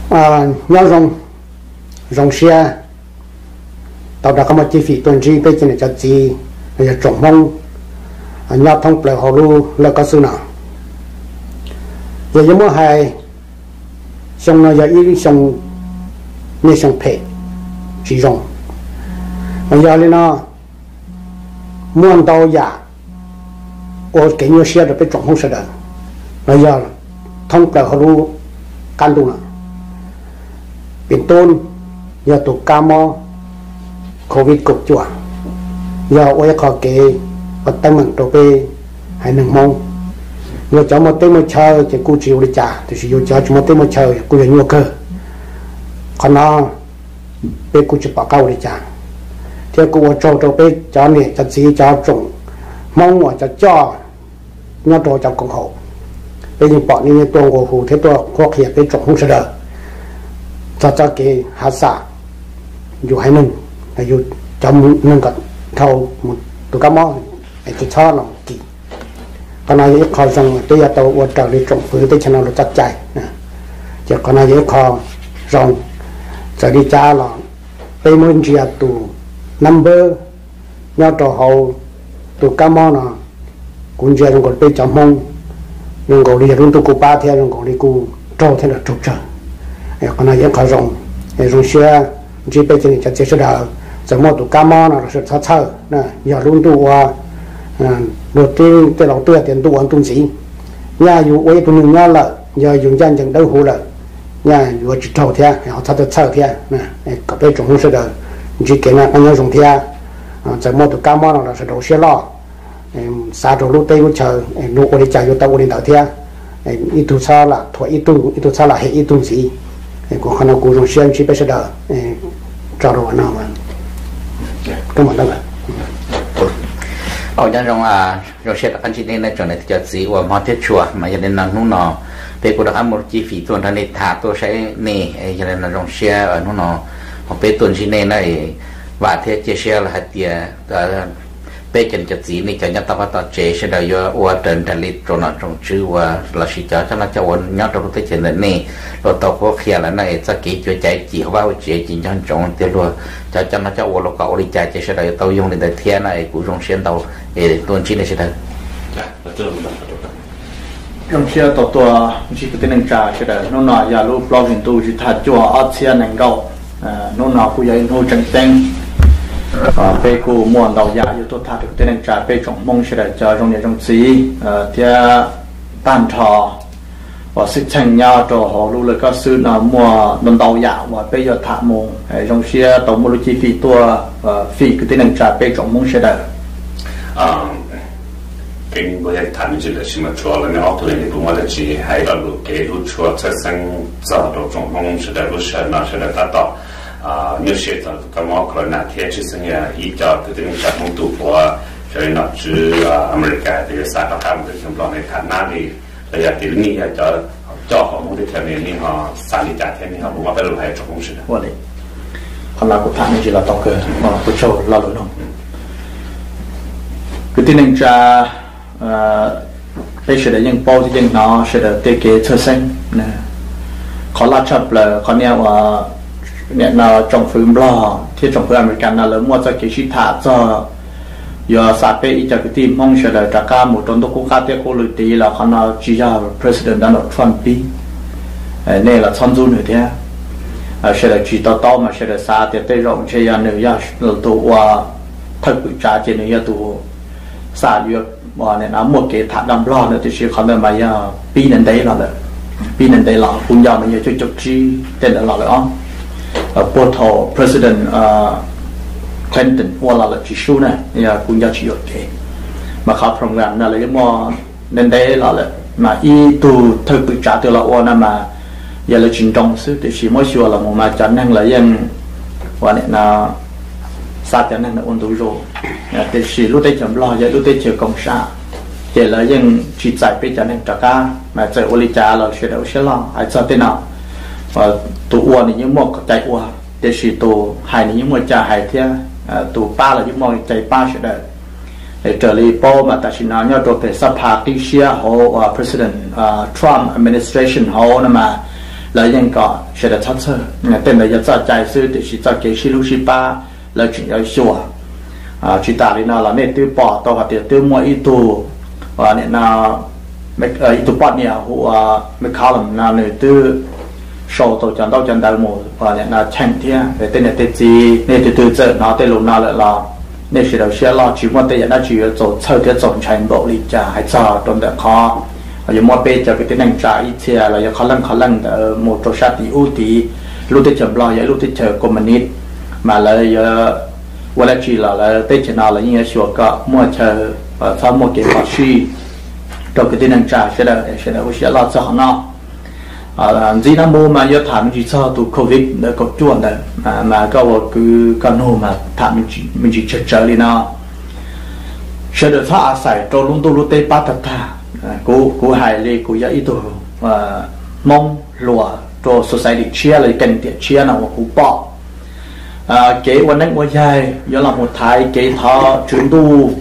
Nyob zoo, zoo siab tau rov qab muaj cib fim tuaj ntsib peb cov niam cov txiv los yog tsoom Hmoob nyob thoob plaws hauv lub laj kab xwb no. Yog yuav muab hais, xyoo no yog ib xyoo, niaj xyoo phem tsis zoo. Mas yog li no, muaj ntau yam ua kev nyuaj siab rau peb tsoom Hmoob sawv daws los yog thoob plaws hauv lub qab ntuj no. Pim tub yog tus kab mob COVID kaum cuaj, yog ua ib qho kev ua teeb meem rau peb haiv neeg Hmoob. Yog cov muaj teb muaj chaw ces kuj tsis ua li cas, tiam sis yog cov tsis muaj teb muaj chaw kuj yog nyuaj kawg. Qhov no peb kuj tsis pom qab ua li cas, thiab kuj ua tsaug rau peb cov niam cov txiv cov tsoom Hmoob uas cov coj nyob rau cov koom haum. Peb yeej pom nej yeej tuaj nqua hu thiab tuaj qhuab qhia peb tsoom Hmoob sawv daws txog txoj kev hav xam yus haiv neeg, yus cov neeg kom dhau mus tus kab mob, tsis txhob los kis. Qhov no yog ib qho zoo peb yuav tau ua raws li tsoom fwv teb chaws no lawv txoj cai. Ces qhov no yog ib qho zoo, txawm li cas los peb muab ntsia tus nab npawb nyob rau hauv tus kab mob no, kuv ntsia zoo nkaus li peb cov Hmoob zoo nkaus li yog lub ntuj kuj pab thiab zoo nkaus li kuj raug thiab los raug tsawg. Qhov no yog ib qho zoo, zoo siab ntsib peb cov niam cov txiv sawv daws, txawm muaj tus kab mob no los sawv daws txhob txhawj, yog lub ntuj ua, luag tej laus twb tias ntuj ua ntuj ntxiv. Nyaj yus ua ib tug neeg nyob lawm, yog yus ncaj ncees dawb huv lawm, nyaj yuav tsis raug thiab, ho txhob txhawj thiab. Kom peb tsoom Hmoob sawv daws ntsib kev noj qab nyob zoo thiab. Txawm muaj tus kab mob no los sawv daws ua siab loj, xav rau lub teb lub chaw, luag ua li cas yuav tau ua li ntawd thiab. Ib tug txhob lam thuam ib tug, ib tug txhob lam hem ib tug ntxiv. Kuv qhov no kuv zoo siab ntsib peb sawv daws. Tso rau no. Nyob zoo, zoo siab rov qab ntsib nej tsoom niam cov txiv uas hmov thiab tshua, mas yog li no hnub no peb kuj rov qab muaj cib fim tuaj nrog nej tham tuaj saib nej. Yog li no zoo siab hnub no peb tuaj ntsib nej na, vam thiab cia siab los hais tias peb cov niam cov txiv nej cov nyob toj vaj toj tsev sawv daws yuav ua raws nraim li tsoom nom tsoom tswv uas lossis cov coj noj coj ua nyob rau lub teb chaws ntawm nej luag tau qhuab qhia lawm na, es txoj kev cuav caiv cim hauv vaj hauv tsev ces nco ntsoov tias luag cov coj noj coj ua luag kom ua li cas ces sawv daws yuav tau yoog li ntawd thiab na. Es kuv zoo siab ntau es tuaj ntsib nej sawv daws. Zoo siab tau tuaj ntsib kwv tij neej tsa sawv daws. Hnub no yog lub plaub hlis ntuj tsib thaj cuaj ob txhiab nees nkaum. Hnub no kuj yog ib hnub tseem ceeb, peb kuj muaj ntau yam yuav tuaj tham rau kwv tij neej tsa peb tsoom Hmoob sawv daws cov zoo niam zoo txiv thiab tag nrho uas xwm txheej nyob rau hauv lub laj kab xwb no muaj ntau ntau yam uas peb yuav tham mus. Zoo siab tau muaj lub cib fim tuaj fim kwv tij neej tsa peb tsoom Hmoob sawv daws. Kev npau yog tham me ntsis lawm tsis mas tshuav los nej ob tug leej twg puas muaj dab tsi hais lo lus kev hlub tshua txhawj xeeb txog rau tsoom Hmoob sawv daws lub sij hawm no sawv daws tab tom nyuaj siab txog tus kab mob corona thiab tshwj xeeb yog ib co kwv tij neej tsa Hmoob tus puav raws li nom tswv Amelikas tias yuav xa rov qab mus teb chaws Nplog ne tham nab li los yog tias nej yog cov coj hauv Hmoob teb chaws ne nej ho xav li cas thiab nej ho puas muaj pab lus hais tsoom Hmoob sawv daws. Qhov no kuv tham me ntsis los tau kawg, kuv tsaug lo lus no. Kwv tij neej tsa, peb sawv daws yeej paub thiab yeej hnov sawv daws tej kev txhawj xeeb. Qhov loj tshaj plaws qhov niaj ua niam no tsoom fwv Nplog thiab tsoom fwv Amelikas no lawv muaj txoj kev sib tham txog yuav xa peb ib co kwv tij Hmoob sawv daws rov qab mus rau ntuj qub qab thiab qub lwm tid los qhov no tsis yog President Donald Trump pib. Nej los txhob ntxub nws thiab. Sawv daws tsis to taub mas sawv daws xav tias tej zaum ntshe yog nws yog tus ua thawj pwm tsav ces nws yog tus xa yuav muaj kev tham nrog Nplog na, tiam sis qhov ntawd mas yog pib ntev los lawm. Pib ntev los kuv nco mas yog cuaj caum tsib tej ntawd los lawm os. Puag thaum President Clinton ua los lawm tsis sub na, yog kuv nco tsis yuam kev, mas qhov program no lawv yeej muaj ntev ntev los lawm mas ib tug thawj pwm tsav twg los ua no mas yog lawv tsis nroo xwb, tiam sis muab xyuas los mus mas cov neeg lawv yeej ua nim no xa cov neeg ua ntu zus, tiam sis lub teb chaws Nplog yog lub teb chaws koom sam, ces lawv yeej tsis txais peb cov neeg rov qab. Mas txawm ua li cas los sawv daws ua siab loj hais txog tej no. Tus ua nws yeej muaj cai ua, tiam sis tus hais nws yeej muaj cai hais thiab, tus pab los yeej muaj cai pab sawv daws. Es raws li paub mas tam sim no nyob rau pem xab pha qib siab hauv President Trump administration hauv no mas Lawv yeej kom sawv daws txhob txhawj, tej ntawd yog txoj cai xwb, tiam sis txoj kev sib hlub sib pab lawv tseem yuav xyuas. Tsis tas li no los nej twb pom tau hais tias twb muaj ib tug, nim no ib tug poj niam hu ua McCallum no nws twb sau tau cov ntaub cov ntawv mus nim no cheem thiab. Tej niam tej txiv nej tus twg txawm hnov tej lus no lawm los nej sawv daws siab loj, tsis muaj tej yam dab tsi yuav txaus txhawj thiab txaus ntshai npaum li cas hais txog rau ntawm qhov yuav muab peb cov kwv tij neej tsa ib txhia los yog qhov leej qhov leej ntawd mus rau sab tid ub tid. Lub teb chaws Nplog yog ib lub teb chaws komunist, mas lawv yuav ua dab tsi los lawv teb chaws no lawv yeej yuav xyuas kom muaj chaw, txhob muaj kev phom sij rau kwv tij neej tsa sawv daws, sawv daws ua siab loj txog qhov no. Ntxiv no mus mas yuav tham me ntsis txog tus covid ntawd kaum cuaj ntawd, mas koj ua kwv koj nug mas tham me ntsis tsawg tsawg li no. Sawv daws txhob a xais rau lub ntuj lub teb pab tag tag. Kuv hais li kuv yog ib tug Hmoob hluas rau society tshiab los kev tiam tshiab no uas kuv pom. Kev ua neeb ua yaig yuav los mus thaiv kev thov tswv ntuj,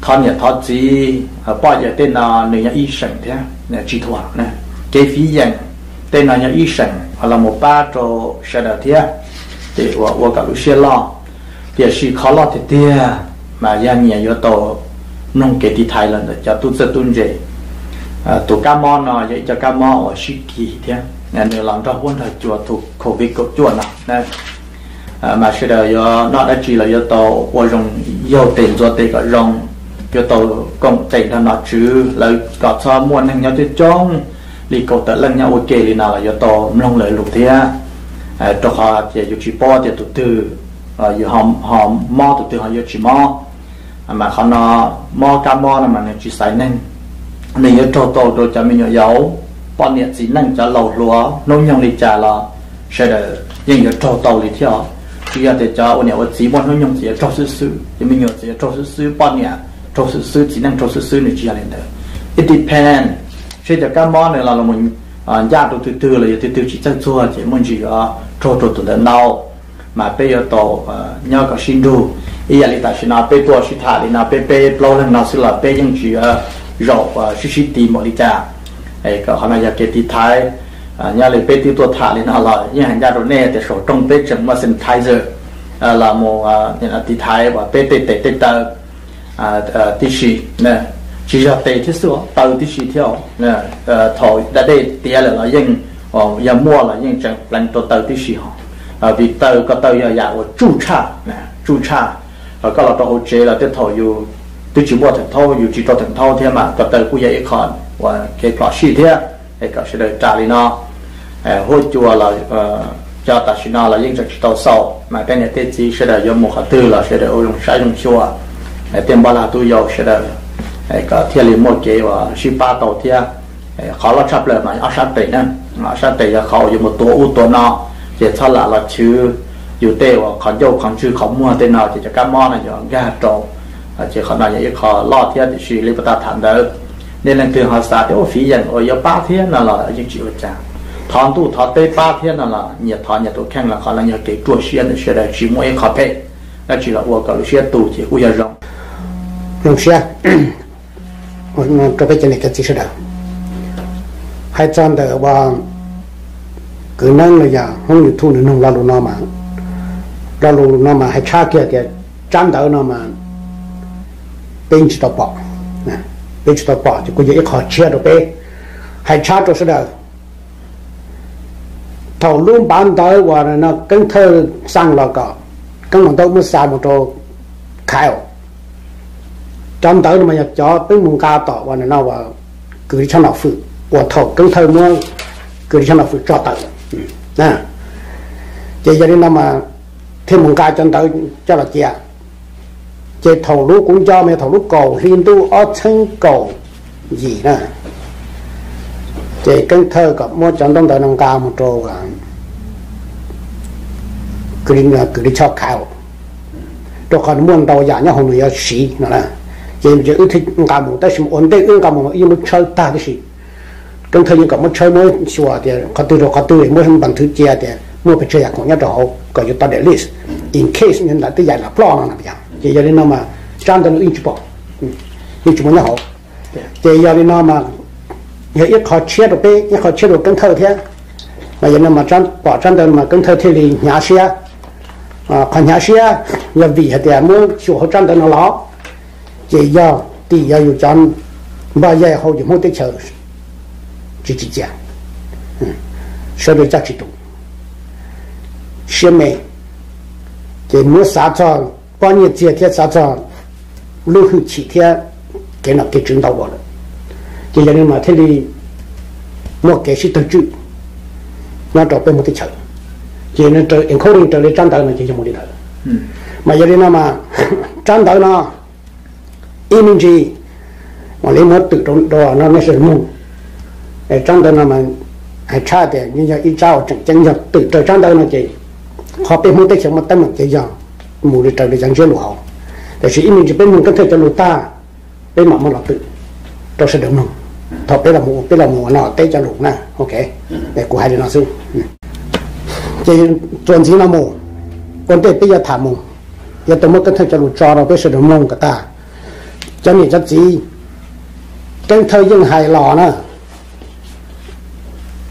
thov niam thov txiv, poj yawg tej no nws yog ib seem thiab tsis thuam. Kev fiv yeem tej no yog ib seem los mus pab rau sawv daws thiab, ces ua ua kom lub siab loj. Tiam sis qhov loj tiag tiag mas yog nyias yuav tau mloog kev tiv thaiv los ntawm cov tub txawj tub ntse. Tus kab mob no yog ib co kab mob uas sib kis thiab, nws los nrog huab nrog cua tus covid kaum cuaj no. Mas sawv daws yuav noj dab tsi los yuav tau ua zoo, yaug tes ntxuav tes kom zoo, yuav tau koom tes nrog nom tswv lawv kom txhob muaj neeg nyob coob coob li kaum tawm leej nyob ua ke li no los yuav tau mloog lawv lus thiab. Rau qhov tias yus tsis paub tias tus twg yus ho mob, tus twg ho yuav tsis mob. Mas qhov no, mob kab mob no mas nws tsis xaiv neeg, nws yuav raug tau rau cov me nyuam yaus, poj niam txiv neej, cov laus hluas, hnub nyoog li cas los sawv daws yeej yuav raug tau li thiab. Tsis yog tias cov ua niam ua txiv muaj hnub nyoog txiv yuav raug xwb xwb, cov me nyuam txiv yuav raug xwb xwb, poj niam raug xwb xwb, txiv neej raug xwb xwb, nws tsis yog li ntawd. It depend, seb cov kab mob nws los los mus ncaj rau tus twg los yog tus twg tsis txawj txuag ces muaj ntsis yuav raug rau tus ntawd ntau. Mas peb yuav tau nyob kom sib nrug. Ib yam li tam sim no peb tuaj sib tham li no, peb peb plaub leeg no xwb los peb yeej tsis yuav zaum sib sib ti npaum li cas. Kom qhov no yog kev tiv thaiv. Nyob li peb twb tuaj tham li no los yeej hais ncaj rau nej tias saum rooj peb tseem muaj sanitizer los mus tiv thaiv uas peb tej tes tej taw tib si. Tsis yog tes thiab xwb, taw tib si thiab. Thaum da dej tiav lawm los yeej, yog muaj los yeej tseem pleev rau taw tib si ho, vim taw ko taw yog yam uas tsuj tshaj, tsuj tshaj. Koj los rau hauv tsev los tej thaum yus twb tsis muaj theem thaub, yus tsis rau theem thaub thiab mas ko taw kuj yog ib qho uas kev phom sij thiab. Es kom sawv daws ras li no. Huab cua los cov tam sim no los yeej tseem tsis tau xaus, mas tej niam tej txiv sawv daws yuav mus qhov twg los sawv daws ua zoo saib zoo xyuas, tej npoj lag tub yau sawv daws kom thiaj li muaj kev uas sib pab tau thiab. Qhov loj tshaj plaws mas ob sab tes na, ob sab tes yog qhov uas yuav mus tuav ub tuav no, ces txhob lam los chwv yus tej uas qhov ncauj qhov ntswg qhov muag tej no ces cov kab mob no yuav nkag rau. Ces qhov no yog ib qho loj thiab, tiam sis li puag ta tham ntawd, nej leej twg ho xav tias ua fiv yeem uas yuav pab thiab no los yeej tsis ua cas. Thov ntuj thov teb pab thiab no los nyias thov nyias tus kheej los qhov no yog kev ruaj siab ntawm sawv daws, tsis muaj ib qho phem dab tsi los ua kom lub siab tu ces kuj yog zoo. Zoo siab rau peb cov niam cov txiv sawv daws. Hais txog ntawm ua kwv neeb los yog Hmoob YouTube nws nug lo lus no mas, lo lus no mas hais tshab kiag tias tsab ntawv no mas peb tsis tau pom, peb tsis tau pom ces kuj yog ib qho tshiab rau peb. Hais tshab rau sawv daws, thaum lub npav ntawv uas no Keeb Thawj xa los kom Keeb Thawj muab xa mus rau Khav, cov ntawv no mas yog cov peb mus nqa tom uas no ua Kws Li Choj Nom Fwm, uas thaum Keeb Thawj muab Kws Li Choj Nom Fwm tso tawm. Ces yog li no mas thiaj mus nqa cov ntawv coj los cia. Ces thaum lub, kuv nco mas yog thaum lub kaum hli ntuj ob txhiab kaum yim na, ces Keeb Thawj kom muab cov ntaub ntawv no nqa mus rau Kws Li Choj Khav, rau qhov nws muaj ntau yam nyob hauv nws yuav siv no na. Ces wb thiaj nqa mus, tab sis mas ua ntej wb nqa mus wb yeej muab tshawb tag tib si. Keeb Thawj yeej kom muab tshawb, muab xyuas tias qhov twg rau qhov twg, muab npas nthwv cia tias muaj pes tsawg yam khoom nyob rau hauv kom yuav tau delete, in case ntawd tej yam lam ploj no na. Ces yog li no mas tsab ntawv no yeej tsis pom, yeej tsis muaj nyob hauv. Ces yog li no mas yog ib qho tshiab rau peb, ib qho tshiab rau Keeb Thawj thiab. Mas yog no mas pom tsab ntawv mas Keeb Thawj thiaj li hnyav siab. Qhov hnyav siab yog vim hais tias muab xyuas hauv tsab ntawv no los ces yog tim yog yus cov npaj yaig hauv yus Hmoob teb chaws tsis tsim txiaj, sawv daws caj tsis tus, siab me, ces muab xav txog pob nyiaj txiag thiab xav txog lub hwj chim thiab kev nom kev tswv ntau dua lawm. Ces yog li mas thiaj li muaj kev sib tawg tswj nyob rau peb Hmoob teb chaws. Ces nws raws encoding raws li tsab ntawv no ces yog mus li ntawd. Mas yog li no mas tsab ntawv no ib me ntsis mam li muab twm rau no nej sawv daws mloog. Tsab ntawv no mas hais tshaj tias yog ib tsab uas tseem ceeb, yog twm raws tsab ntawv no ces qhov peb Hmoob teb chaws muaj teeb meem ces yog mus li raws li cov ntsiab lus hauv. Tiam sis ib me ntsis peb mloog Keeb Thawj cov lus tag, peb mam muab los twm rau sawv daws mloog. Thaum peb los mus, peb los mus ua no teb cov lus na, ok, kuv hais li no xwb. Ces txuas ntxiv no mus, ua ntej peb yuav tham mus, yuav tau muab Keeb Thawj cov lus tso rau peb sawv daws mloog kom tag. Cov niam cov txiv, Keeb Thawj yeej hais los na,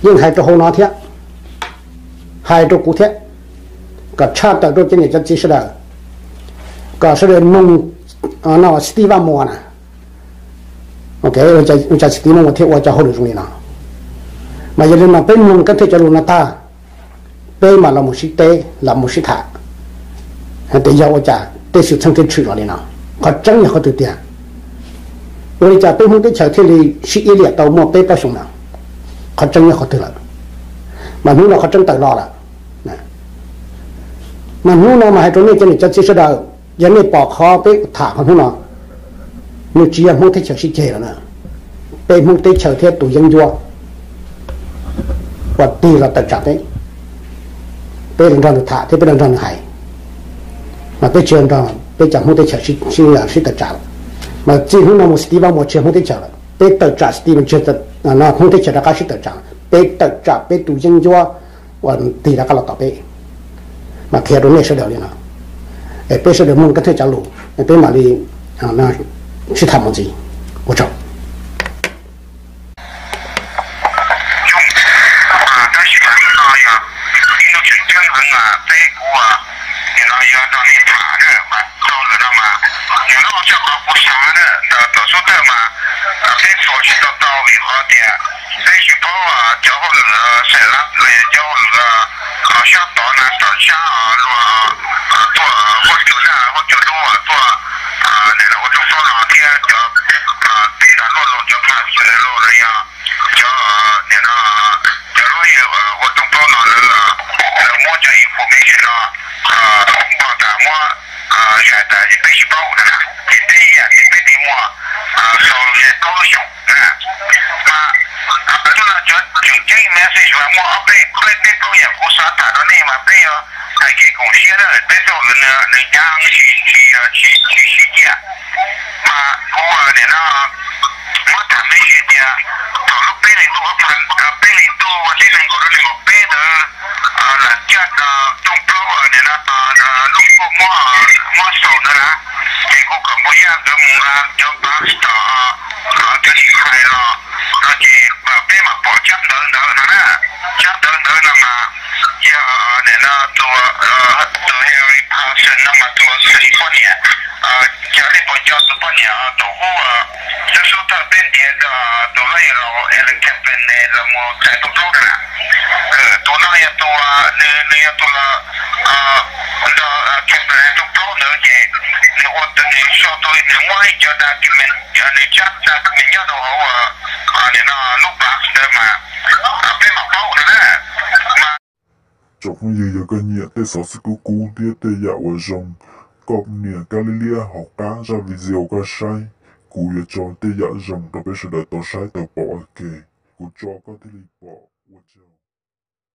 yeej hais rau hauv no thiab, hais rau kuv thiab, kom tshaj tawm rau cov niam cov txiv sawv daws, kom sawv daws mloog no Steve Vaj Muas na. Ua cas Steve Vaj Muas thiaj ua cov hauj lwm zoo li no? Mas yog li no peb mloog Keeb Thawj cov lus no tag, peb mam los mus sib teb los mus sib tham hais tias yog ua cas tej xwm txheej thiaj tshwm los li no, qhov tseeb yog qhov twg tiag? Ua li cas peb Hmoob teb chaws thiaj li sib iab liam tau muaj peb plaub xyoo no? Qhov tseeb yog qhov twg lawm? Mas hnub no qhov tseeb tawm los lawm. Mas hnub no mas hais rau nej cov niam cov txiv sawv daws, yog nej pom qhov peb tham qhov hnub no, nws tsis yog Hmoob teb chaws sib ceg lawm na, peb Hmoob teb chaws thiab tus yeeb ncuab uas tig los tawm tsam peb, peb los nrog nws tham thiab peb los nrog nws hais, mas peb tsis nrog peb cov Hmoob teb chaws sib tawm tsam lawm. Mas txij hnub no mus Steve Vaj Muas tsis yog Hmoob teb chaws lawm, peb tawm tsam Steve, Hmoob teb chaws rov qab sib tawm tsam, peb tawm tsam peb tus yeeb ncuab uas tig rov qab los tom peb. Mas qhia rau nej sawv daws li no, es peb sawv daws mloog Keeb Thawj cov lus, peb mam li sib tham mus ntxiv. Ua tsaug. Tab sis mas hnub no yog ib hnub tseem ceeb heev, peb kuv nim no yuav nrog nej tham na, mas txog ntawm no mas yog lub coj qhov kuv xav na, ntawm tom xub thawj mas peb xuas tsis tau tau vim qhov tias peb tsis paub cov hauj lwm xeem lab los yog cov hauj lwm sab tod na, tom sab luag tuaj huab cua na, huab cua dub tuaj nim no ua rooj plaub no thiab cov tib nta luaj los cov pham xwm los los yog cov nim no cov lawv ua rooj plaub no lawv, lawv muab cov information no npog tas muab zais tas peb tsis paub na, ces peb ib yam li peb tig muag xaus ze plaub lub xyoos na. Mas hnub no cov tseem ceeb message mas muaj ob peb, peb peb plaub yam kuv xav tham rau nej mas peb yuav hais kev koom siab na, peb txoj hauj lwm nws hnyav heev, tsis, tsis, tsis sib ciaj. Mas kuv nim no muab tham me ntsis tias thaum lub peb hlis ntuj, peb hlis ntuj uas tib nees nkaum rau nees nkaum peb ntawd, lam caj rooj plaub nim no lub kuaj muab, muab xaus ntawd na, ces kuv kom Npus Yaj nkawd mus nqa cov pas tom cov sib hais los no ces peb mam pom tsab ntawv ntawd no na. Tsab ntawv ntawd no mas yog nim no tus, tus Henry Parsons no mas tus xeem poj niam, cov nej puas nco tus poj niam thaum ub lub xub thawj peb ntiav rau tus lawyer laus Ellen Kaepernick los mus txais rooj plaub na. Tus no yog tus, nws, nws yog tus los nrog Kaepernick rooj plaub ntawd ces nws ua tus, nws sau tus, nws muab ib co document, nws tsab document nyob rau hauv nim no lub pas ntawd mas peb mam paub no na. Mas tsoom phooj ywg, yog koj nyiam tej xov xwm kub kub thiab tej yam uas zoo, koj nias kab liab liab hauv qab zaj video koj saib, kuv yuav tso tej yam zoo rau peb sawv daws tau saib tau pom ua ke, kuv tso koj thiaj li pom ua tsaug.